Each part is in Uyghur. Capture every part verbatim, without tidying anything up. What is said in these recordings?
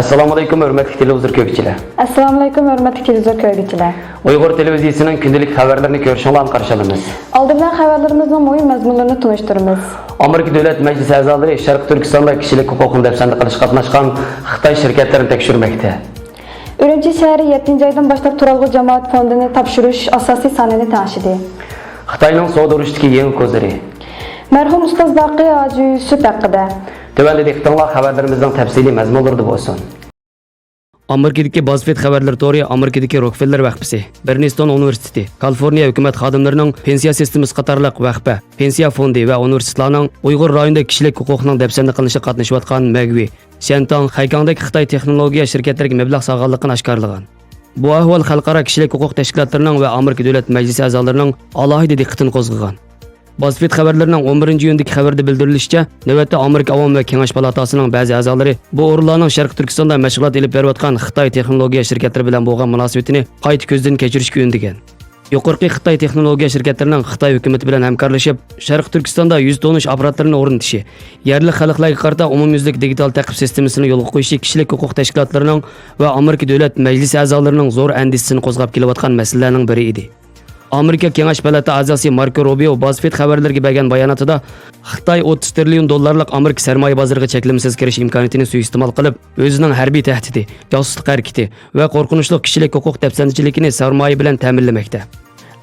ئەسسالامۇئەلەيكۇم، ھۆرمەتلىك تېلېۋىزور كۆرگۈچىلەر. ئەسسالامۇئەلەيكۇم، ھۆرمەتلىك تېلېۋىزور كۆرگۈچىلەر. ئۇيغۇر تېلېۋىزىيىسىنىڭ كۈندىلىك خەۋەرلىرىنى كۆرۈشۈڭلارنى قارشى ئالىمىز. ئالدى بىلەن خەۋەرلىرىمىزنىڭ مۇھىم مەزمۇنلىرىنى تونۇشتۇرىمىز. ئامېرىكا دۆلەت مەجلىسى ئەزالىرى شەرقىي تۈركىستاندا كىشىلىك ھوقۇقنى دەپسەندە قىلىشقا قاتناشقان خىتاي شىركەتلىرىنى تەكشۈرمەكتە. ئۈرۈمچى شەھىرى يەتتىنچى ئايدىن باشلاپ تۇرالغۇ جامائەت فوندىنى تاپشۇرۇش ئاساسىي سانىنى تەڭشىدى. خىتاينىڭ سودا ئۇرۇشىدىكى يېڭى كوزىرى. مەرھۇم ئۇستاز باقى ھاجى يۈسۈپ ھەققىدە. تۆۋەندە دىققىتىڭلار خەۋەرلىرىمىزنىڭ تەپسىلىي مەزمۇنلىرىدا بولسۇن. ئامېرىكىدىكى بازفېد خەۋەرلىرى تورى ئامېرىكىدىكى روكفېللېر ۋەخپىسى، بېرنىستون ئۇنىۋېرسىتېتى، كالىفورنىيە ھۆكۈمەت خادىملىرىنىڭ پېنسىيە سىستېمىسى قاتارلىق ۋەخپە، پېنسىيە فوندى ۋە ئۇنىۋېرسىتېتلارنىڭ ئۇيغۇر رايونىدا كىشىلىك ھوقۇقنىڭ دەپسەندە قىلىنىشىغا قاتنىشىۋاتقان مەگۋى، شيەنتاڭ، خەيكاڭدەك خىتاي تېخنولوگىيە شىركەتلىرىگە مەبلەغ سالغانلىقىنى ئاشكارىلىغان. بۇ ئەھۋال خەلقئارا كىشىلىك ھوقۇق تەشكىلاتلىرىنىڭ ۋە ئامېرىكا دۆلەت مەجلىسى ئەزالىرىنىڭ ئالاھىدە دىققىتىنى قوزغىغان. بازفېد خەۋەرلىرىنىڭ ئون بىرىنچى ئىيۇندىكى خەۋىرىدە بىلدۈرۈلۈشىچە، نۆۋەتتە ئامېرىكا ئاۋام ۋە كېڭەش پالاتاسىنىڭ بەزى ئەزالىرى بۇ ئورۇنلارنىڭ شەرقىي تۈركىستاندا مەشغۇلات ئېلىپ بېرىۋاتقان خىتاي تېخنولوگىيە شىركەتلىرى بىلەن بولغان مۇناسىۋىتىنى قايتا كۆزدىن كەچۈرۈشكە ئۈندىگەن. يۇقىرىقى خىتاي تېخنولوگىيە شىركەتلىرىنىڭ خىتاي ھۆكۈمىتى بىلەن ھەمكارلىشىپ، شەرقىي تۈركىستاندا يۈز تونۇش ئاپپاراتلىرىنى ئورنىتىشى، يەرلىك خەلقلەرگە قارىتا ئومۇميۈزلۈك دىگىتال تەقىب سىستېمىسىنى يولغا قويۇشى كىشىلىك ھوقۇق تەشكىلاتلىرىنىڭ ۋە ئامېرىكا دۆلەت مەجلىسى ئەزالىرىنىڭ زور ئەندىشىسىنى قوزغاپ كېلىۋاتقان مەسىلىلەرنىڭ بىرى ئىدى. ئامېرىكا كېڭەش پالاتا ئەزاسى ماركو روبىيو بازفېد خەۋەرلىرىگە بەرگەن باياناتىدا، خىتاي ئوتتۇز تىرىليون دوللارلىق ئامېرىكا سەرمايە بازىرىغا چەكلىمىسىز كىرىش ئىمكانىيىتىنى سۇيىئىستېمال قىلىپ، ئۆزىنىڭ ھەربىي تەھدىتى، جاسۇسلۇق ھەرىكىتى ۋە قورقۇنچلۇق كىشىلىك ھوقۇق دەپسەندىچىلىكىنى سەرمايە بىلەن تەمىنلىمەكتە.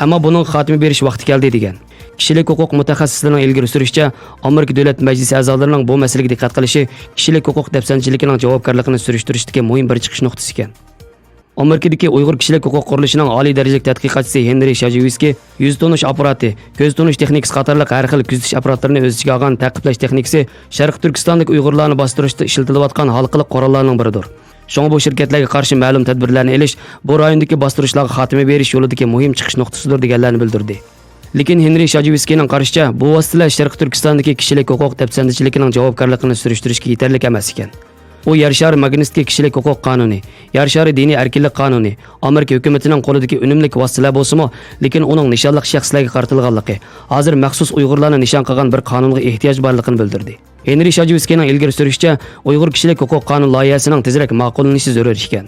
ئەمما بۇنىڭغا خاتىمە بېرىش ۋاقتى كەلدى، دېگەن. كىشىلىك ھوقۇق مۇتەخەسسىسلىرىنىڭ ئىلگىرى سۈرۈشىچە، ئامېرىكا دۆلەت مەجلىسى ئەزالىرىنىڭ بۇ مەسىلىگە دىققەت قىلىشى كىشىلىك ھوقۇق دەپسەندىچىلىكىنىڭ جاۋابكارلىقىنى سۈرۈشتۈرۈشتىكى مۇھىم بىر چىقىش نۇقتىسى ئىكەن. ئامېرىكىدىكى ئۇيغۇر كىشىلىك ھوقۇق قۇرۇلۇشىنىڭ ئالىي دەرىجىلىك تەتقىقاتچىسى ھېنرى شاجېۋسكىي يۈز تونۇش ئاپپاراتى، كۆز تونۇش تېخنىكىسى قاتارلىق ھەر خىل كۆزىتىش ئاپپاراتلىرىنى ئۆز ئىچىگە ئالغان تەقىبلەش تېخنىكىسى شەرقىي تۈركىستاندىكى ئۇيغۇرلارنى باستۇرۇشتا ئىشلىتىلىۋاتقان ھالقىلىق قوراللارنىڭ بىرىدۇر. شۇڭا بۇ شىركەتلەرگە قارشى مەلۇم تەدبىرلەرنى ئېلىش بۇ رايوندىكى باستۇرۇشلارغا خاتىمە بېرىش يولىدىكى مۇھىم چىقىش نۇقتىسىدۇر، دېگەنلەرنى بىلدۈردى. لېكىن ھېنرى شاجېۋسكىينىڭ قارىشىچە، بۇ ۋاسىتىلەر شەرقىي تۈركىستاندىكى كىشىلىك ھوقۇق دەپسەندىچىلىكىنىڭ جاۋابكارلىقىنى سۈرۈشتۈرۈشكە يېتەرلىك ئەمەس ئىكەن. ئۇ يەر شارى ماگنىتسكىي كىشىلىك ھوقۇق قانۇنى، يەر شارى دىنىي ئەركىنلىك قانۇنى، ئامېرىكا ھۆكۈمىتىنىڭ قولىدىكى ئۈنۈملۈك ۋاسىتىلەر بولسىمۇ، لېكىن ئۇنىڭ نىشانلىق شەخسلەرگە قارىتىلغانلىقى، ھازىر مەخسۇس ئۇيغۇرلارنى نىشان قىلغان بىر قانۇنغا ئېھتىياج بارلىقىنى بىلدۈردى. ھېنرى شاجېۋسكىينىڭ ئىلگىرى سۈرۈشىچە، ئۇيغۇر كىشىلىك ھوقۇق قانۇن لايىھەسىنىڭ تېزرەك ماقۇللىنىشى زۆرۈر ئىكەن.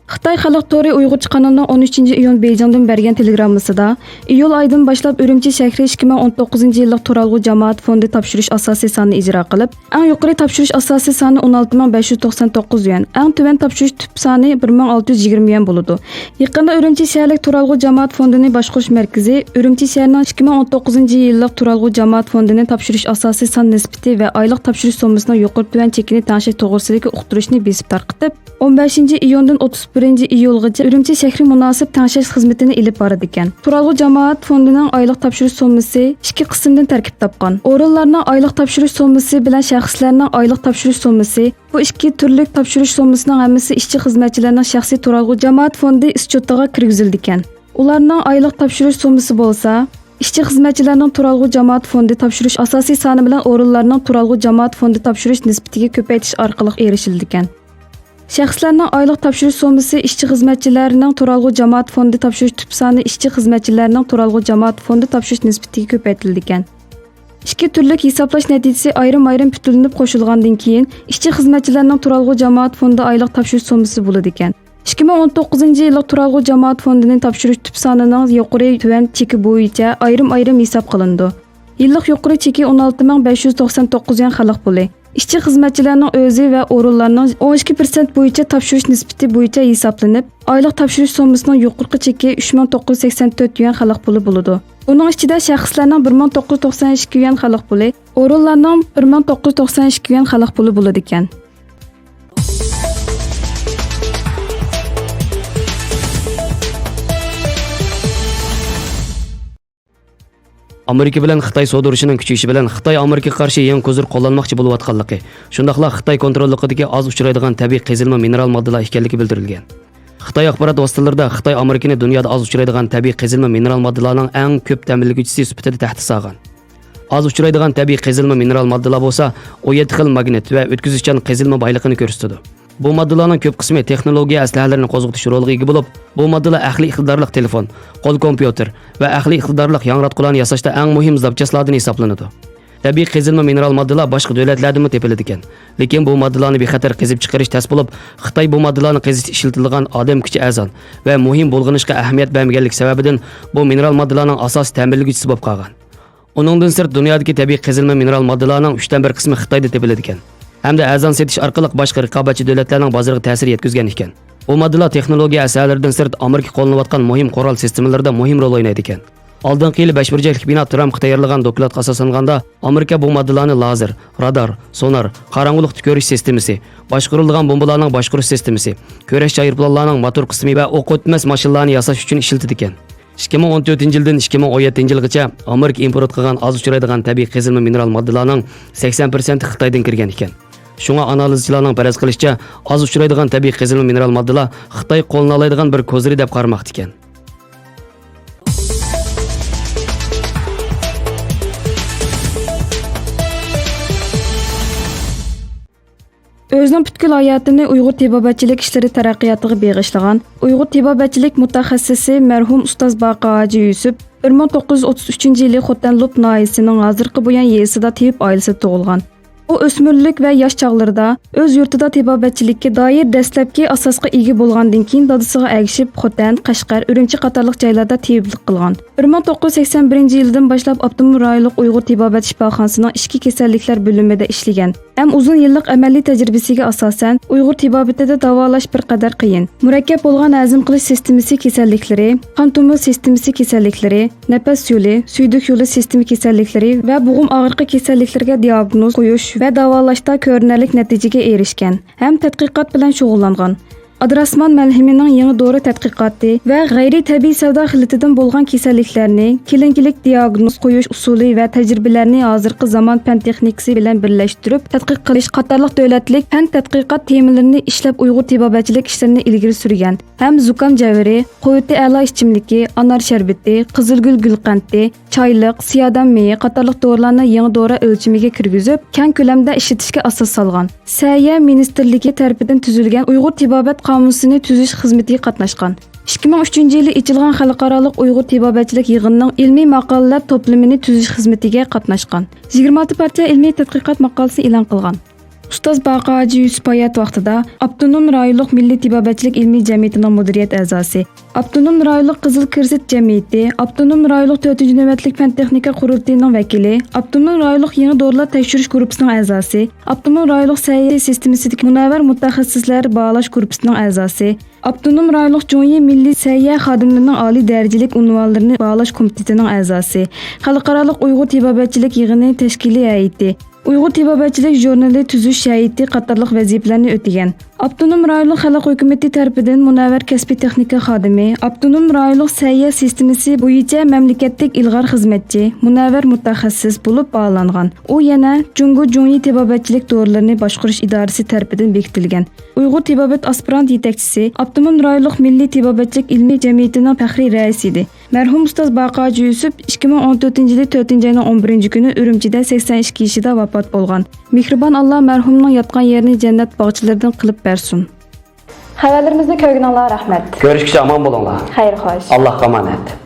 خىتاي خەلق تورى ئۇيغۇرچە قانىلىنىڭ ئون ئۈچىنچى ئىيۇن بېيجىڭدىن بەرگەن تېلېگراممىسىدا، ئىيۇل ئايىدىن باشلاپ ئۈرۈمچى شەھىرى ئىككى مىڭ ئون توققۇزىنچى يىللىق تۇرالغۇ جامائەت فوندى تاپشۇرۇش ئاساسىي سانىنى ئىجرا قىلىپ، ئەڭ يۇقىرى تاپشۇرۇش ئاساسىي سانى ئون ئالتە مىڭ بەش يۈز توقسان توققۇز يۈەن، ئەڭ تۆۋەن تاپشۇرۇش تۈپ سانى بىر مىڭ ئالتە يۈز يىگىرمە يۈەن بولىدۇ. يېقىندا ئۈرۈمچى شەھەرلىك تۇرالغۇ جامائەت فوندىنى باشقۇرۇش مەركىزى ئۈرۈمچى شەھىرىنىڭ ئىككى مىڭ ئون توققۇزىنچى يىللىق تۇرالغۇ جامائەت فوندىنى تاپشۇرۇش ئاساسىي سان نىسبىتى ۋە ئايلىق تاپشۇرۇش سوممىسىنىڭ يۇقىرى تۆۋەن چېكىنى تەڭشەش توغرىسىدىكى ئۇقتۇرۇشنى بېسىپ تارقىتىپ، ئون بەشىنچى ئىيۇندىن ئوتتۇز بىرىنچى ئىيۇلغىچە ئۈرۈمچى شەھىرى مۇناسىپ تەڭشەش خىزمىتىنى ئېلىپ بارىدىكەن. تۇرالغۇ جامائەت فوندىنىڭ ئايلىق تاپشۇرۇش سوممىسى ئىككى قىسىمدىن تەركىب تاپقان. ئورۇنلارنىڭ ئايلىق تاپشۇرۇش سوممىسى بىلەن شەخسلەرنىڭ ئايلىق تاپشۇرۇش سوممىسى، بۇ ئىككى تۈرلۈك تاپشۇرۇش سوممىسىنىڭ ھەممىسى ئىشچى-خىزمەتچىلەرنىڭ شەخسىي تۇرالغۇ جامائەت فوندى ئىسچوتىغا كىرگۈزۈلىدىكەن. ئۇلارنىڭ ئايلىق تاپشۇرۇش سوممىسى بولسا، ئىشچى-خىزمەتچىلەرنىڭ تۇرالغۇ جامائەت فوندى تاپشۇرۇش ئاساسىي سانى بىلەن ئورۇنلارنىڭ تۇرالغۇ جامائەت فوندى تاپشۇرۇش نىسبىتىگە كۆپەيتىش ئارقىلىق ئېرىشىلىدىكەن. شەخسلەرنىڭ ئايلىق تاپشۇرۇش سوممىسى ئىشچى-خىزمەتچىلەرنىڭ تۇرالغۇ جامائەت فوندى تاپشۇرۇش تۈپ سانى ئىشچى-خىزمەتچىلەرنىڭ تۇرالغۇ جامائەت فوندى تاپشۇرۇش نىسبىتىگە كۆپەيتىلىدىكەن. ئىككى تۈرلۈك ھېسابلاش نەتىجىسى ئايرىم-ئايرىم پۈتۈنلىنىپ قوشۇلغاندىن كېيىن، ئىشچى-خىزمەتچىلەرنىڭ تۇرالغۇ جامائەت فوندى ئايلىق تاپشۇرۇش سوممىسى بولىدىكەن. ئىككى مىڭ ئون توققۇزىنچى يىللىق تۇرالغۇ جامائەت فوندىنى تاپشۇرۇش تۈپ سانىنىڭ يۇقىرى تۆۋەن چېكى بويىچە ئايرىم-ئايرىم ھېساب قىلىنىدۇ. يىللىق يۇقىرى چېكى ئون ئالتە مىڭ بەش يۈز توقسان توققۇز يۈەن خەلق پۇلى. ئىشچى-خىزمەتچىلەرنىڭ ئۆزى ۋە ئورۇنلارنىڭ ئون ئىككى پىرسەنت بويىچە تاپشۇرۇش نىسبىتى بويىچە ھېسابلىنىپ، ئايلىق تاپشۇرۇش سوممىسىنىڭ يۇقىرىقى چېكى ئۈچ مىڭ توققۇز يۈز سەكسەن تۆت يۈەن خەلق پۇلى بولىدۇ. بۇنىڭ ئىچىدە شەخسلەرنىڭ بىر مىڭ توققۇز يۈز توقسان ئىككى يۈەن خەلق پۇلى، ئورۇنلارنىڭ بىر مىڭ توققۇز يۈز توقسان ئىككى يۈەن خەلق پۇلى بولىدىكەن. ئامېرىكا بىلەن خىتاي سودا ئۇرۇشىنىڭ كۈچىيىشى بىلەن خىتاي ئامېرىكىغا قارشى يېڭى كوزىر قوللانماقچى بولۇۋاتقانلىقى، شۇنداقلا خىتاي كونتروللۇقىدىكى ئاز ئۇچرايدىغان تەبىئىي قېزىلما مىنېرال ماددىلار ئىكەنلىكى بىلدۈرۈلگەن. خىتاي ئاخبارات ۋاسىتىلىرىدا خىتاي ئامېرىكىنى دۇنيادا ئاز ئۇچرايدىغان تەبىئىي قېزىلما مىنېرال ماددىلارنىڭ ئەڭ كۆپ تەمىنلىگۈچىسى سۈپىتىدە تەھتە سالغان. ئاز ئۇچرايدىغان تەبىئىي قېزىلما مىنېرال ماددىلار بولسا، ئون يەتتە خىل ماگنىت ۋە ئۆتكۈزۈشچان قېزىلما بايلىقىنى كۆرسىتىدۇ. بۇ ماددىلارنىڭ كۆپ قىسمى تېخنولوگىيە ئەسلىھەلىرىنى قوزغىتىش رولىغا ئىگە بولۇپ، بۇ ماددىلار ئەقلىي ئىقتىدارلىق تېلېفون، قول كومپيۇتېر ۋە ئەقلىي ئىقتىدارلىق ياڭراتقۇلارنى ياساشتا ئەڭ مۇھىم زاپچاسلاردىن ھېسابلىنىدۇ. تەبىئىي قېزىلما مىنېرال ماددىلار باشقا دۆلەتلەردىمۇ تېپىلىدىكەن. لېكىن بۇ ماددىلارنى بىخەتەر قېزىپ چىقىرىش تەس بولۇپ، خىتاي بۇ ماددىلارنى قېزىشتا ئىشلىتىدىغان ئادەم كۈچى ئەرزان ۋە مۇھىم بۇلغىنىشقا ئەھمىيەت بەرمىگەنلىكى سەۋەبىدىن، بۇ مىنېرال ماددىلارنىڭ ئاساسىي تەمىنلىگۈچىسى بولۇپ قالغان. ئۇنىڭدىن سىرت، دۇنيادىكى تەبىئىي قېزىلما مىنېرال ماددىلارنىڭ ئۈچتىن بىر قىسمى خىتايدا تېپىلىدىكەن ھەمدە ئەرزان سېتىش ئارقىلىق باشقا رىقابەتچى دۆلەتلەرنىڭ بازىرىغا تەسىر يەتكۈزگەن ئىكەن. بۇ ماددىلار تېخنولوگىيە ئەسلىھەلىرىدىن سىرت، ئامېرىكا قوللىنىۋاتقان مۇھىم قورال سىستېمىلىرىدا مۇھىم رول ئوينايدىكەن. ئالدىنقى يىلى بەش بۇرجەكلىك بىنا ترامپقا تەييارلىغان دوكلاتقا ئاساسلانغاندا، ئامېرىكا بۇ ماددىلارنى لازېر، رادار، سونار، قاراڭغۇلۇقتا كۆرۈش سىستېمىسى، باشقۇرۇلىدىغان بومبىلارنىڭ باشقۇرۇش سىستېمىسى، كۈرەش ئايروپىلانلارنىڭ موتور قىسمى ۋە ئوق ئۆتمەس ماشىنىلارنى ياساش ئۈچۈن ئىشلىتىدىكەن. ئىككى مىڭ ئون تۆتىنچى يىلدىن ئىككى مىڭ ئون يەتتىنچى يىلغىچە ئامېرىكا ئىمپورت قىلغان ئاز ئۇچرايدىغان تەبىئىي قېزىلما مىنېرال ماددىلارنىڭ سەكسەن پىرسەنتى خىتايدىن كىرگەن ئىكەن. شۇڭا ئانالىزچىلارنىڭ پەرەز قىلىشىچە، ئاز ئۇچرايدىغان تەبىئىي قېزىلما مىنېرال ماددىلار خىتاي قوللىنالايدىغان بىر كوزىرى دەپ قارىماقتا ئىكەن. ئۆزىنىڭ پۈتكۈل ھاياتىنى ئۇيغۇر تېبابەتچىلىك ئىشلىرى تەرەققىياتىغا بېغىشلىغان ئۇيغۇر تېبابەتچىلىك مۇتەخەسسىسى مەرھۇم ئۇستاز باقا ھاجى يۈسۈپ بىر مىڭ توققۇز يۈز ئوتتۇز ئۈچىنچى يىلى خوتەن لوپ ناھىيەسىنىڭ ھازىرقى بۇيان يېزىسىدا تېۋىپ ئائىلىسىدە تۇغۇلغان. ئۇ ئۆسمۈرلۈك ۋە ياش چاغلىرىدا ئۆز يۇرتىدا تېبابەتچىلىككە دائىر دەسلەپكى ئاساسقا ئىگە بولغاندىن كېيىن، دادىسىغا ئەگىشىپ، خوتەن، قەشقەر، ئۈرۈمچى قاتارلىق جايلاردا تېبىبلىق قىلغان. بىر مىڭ توققۇز يۈز سەكسەن بىرىنچى يىلىدىن باشلاپ ئاپتونوم رايونلۇق ئۇيغۇر تېبابەت شىپاخانىسىنىڭ ئىچكى كېسەللىكلەر بۆلۈمىدە ئىشلىگەن ھەم ئۇزۇن يىللىق ئەمەلىي تەجرىبىسىگە ئاساسەن، ئۇيغۇر تېبابىتىدە داۋالاش بىر قەدەر قىيىن. مۇرەككەپ بولغان ھەزىم قىلىش سىستېمىسى كېسەللىكلىرى، قان تومۇر سىستېمىسى كېسەللىكلىرى، نەپەس يولى، سۈيدۈك يولى سىستېما كېسەللىكلىرى ۋە بوغۇم ئاغرىقى كېسەللىكلىرىگە دىئاگنوز قويۇش ۋە داۋالاشتا كۆرۈنەرلىك نەتىجىگە ئېرىشكەن ھەم تەتقىقات بىلەن شۇغۇللانغان. ئادراسمان مەلھىمىنىڭ يېڭى دورا تەتقىقاتى ۋە غەيرىي تەبىئىي سەۋدا خىلىتىدىن بولغان كېسەللىكلەرنى كلىنىكىلىق دىئاگنوز قويۇش ئۇسۇلى ۋە تەجرىبىلەرنى ھازىرقى زامان پەن تېخنىكىسى بىلەن بىرلەشتۈرۈپ تەتقىق قىلىش قاتارلىق دۆلەتلىك پەن تەتقىقات تېمىلىرىنى ئىشلەپ، ئۇيغۇر تېبابەتچىلىك ئىشلىرىنى ئىلگىرى سۈرگەن ھەم زۇكام جەۋھىرى، قۇۋۋىتى ئەلا ئىچىملىكى، ئانار شەربىتى، قىزىلگۈل گۈلقەنتى، چايلىق، سىيادام مېيى قاتارلىق دورىلارنى يېڭى دورا ئۆلچىمىگە كىرگۈزۈپ، كەڭ كۆلەمدە ئىشلىتىشكە ئاساس سالغان. سەھىيە مىنىستىرلىكى تەرىپىدىن تۈزۈلگەن ئۇيغۇر تېبابەت قامۇسىنى تۈزۈش خىزمىتىگە قاتناشقان. ئىككى مىڭ ئۈچىنچى يىلى ئېچىلغان خەلقئارالىق ئۇيغۇر تېبابەتچىلىك يىغىنىنىڭ ئىلمىي ماقالىلەر توپلىمىنى تۈزۈش خىزمىتىگە قاتناشقان. يىگىرمە ئالتە پارچە ئىلمىي تەتقىقات ماقالىسىنى ئېلان قىلغان. ئۇستاز باقا ھاجى يۈسۈپ ھايات ۋاقتىدا ئاپتونوم رايونلۇق مىللىي تېبابەتچىلىك ئىلمىي جەمئىيىتىنىڭ مۇدىرىيەت ئەزاسى، ئاپتونوم رايونلۇق قىزىل كىرېست جەمئىيىتى، ئاپتونوم رايونلۇق تۆتىنچى نۆۋەتلىك پەن تېخنىكا قۇرۇلتىيىنىڭ ۋەكىلى، ئاپتونوم رايونلۇق يېڭى دورىلار تەكشۈرۈش گۇرۇپپىسىنىڭ ئەزاسى، ئاپتونوم رايونلۇق سەھىيە سىستېمىسىدىكى مۇنەۋۋەر مۇتەخەسسىسلەر باھالاش گۇرۇپپىسىنىڭ ئەزاسى، ئاپتونوم رايونلۇق جۇڭيى مىللىي سەھىيە خادىملىرىنىڭ ئالىي دەرىجىلىك ئۇنۋانلىرىنى باھالاش كومىتېتىنىڭ ئەزاسى، خەلقئارالىق ئۇيغۇر تېبابەتچىلىك يىغىنى تەشكىلىي ھەيئىتى، ئۇيغۇر تېبابەتچىلىك ژۇرنىلى تۈزۈش ھەيئىتى قاتارلىق ۋەزىپىلەرنى ئۆتىگەن. ئاپتونوم رايونلۇق خەلق ھۆكۈمىتى تەرىپىدىن مۇنەۋۋەر كەسپىي تېخنىكا خادىمى، ئاپتونوم رايونلۇق سەھىيە سىستېمىسى بويىچە مەملىكەتلىك ئىلغار خىزمەتچى، مۇنەۋۋەر مۇتەخەسسىس بولۇپ باھالانغان. ئۇ يەنە جۇڭگو جۇڭيى تېبابەتچىلىك دورىلىرىنى باشقۇرۇش ئىدارىسى تەرىپىدىن بېكىتىلگەن ئۇيغۇر تېبابەت ئاسپىرانت يېتەكچىسى، ئاپتونوم رايونلۇق مىللىي تېبابەتچىلىك ئىلمىي جەمئىيىتىنىڭ پەخرىي رەئىسى ئىدى. مەرھۇم ئۇستاز باقا ھاجى يۈسۈپ ئىككى مىڭ ئون تۆتىنچى يىلى تۆتىنچى ئاينىڭ ئون بىرىنچى كۈنى ئۈرۈمچىدە سەكسەن ئىككى يېشىدا ۋاپات بولغان. مېھرىبان ئاللا مەرھۇمنىڭ ياتقان يېرىنى جەننەت باغچىلىرىدىن قىلىپ بەرسۇن. خەۋەرلىرىمىزنى كۆرگىنىڭلارغا رەھمەت. كۆرۈشكىچە ئامان بولۇڭلار. خەير خوش. ئاللاھقا ئامانەت.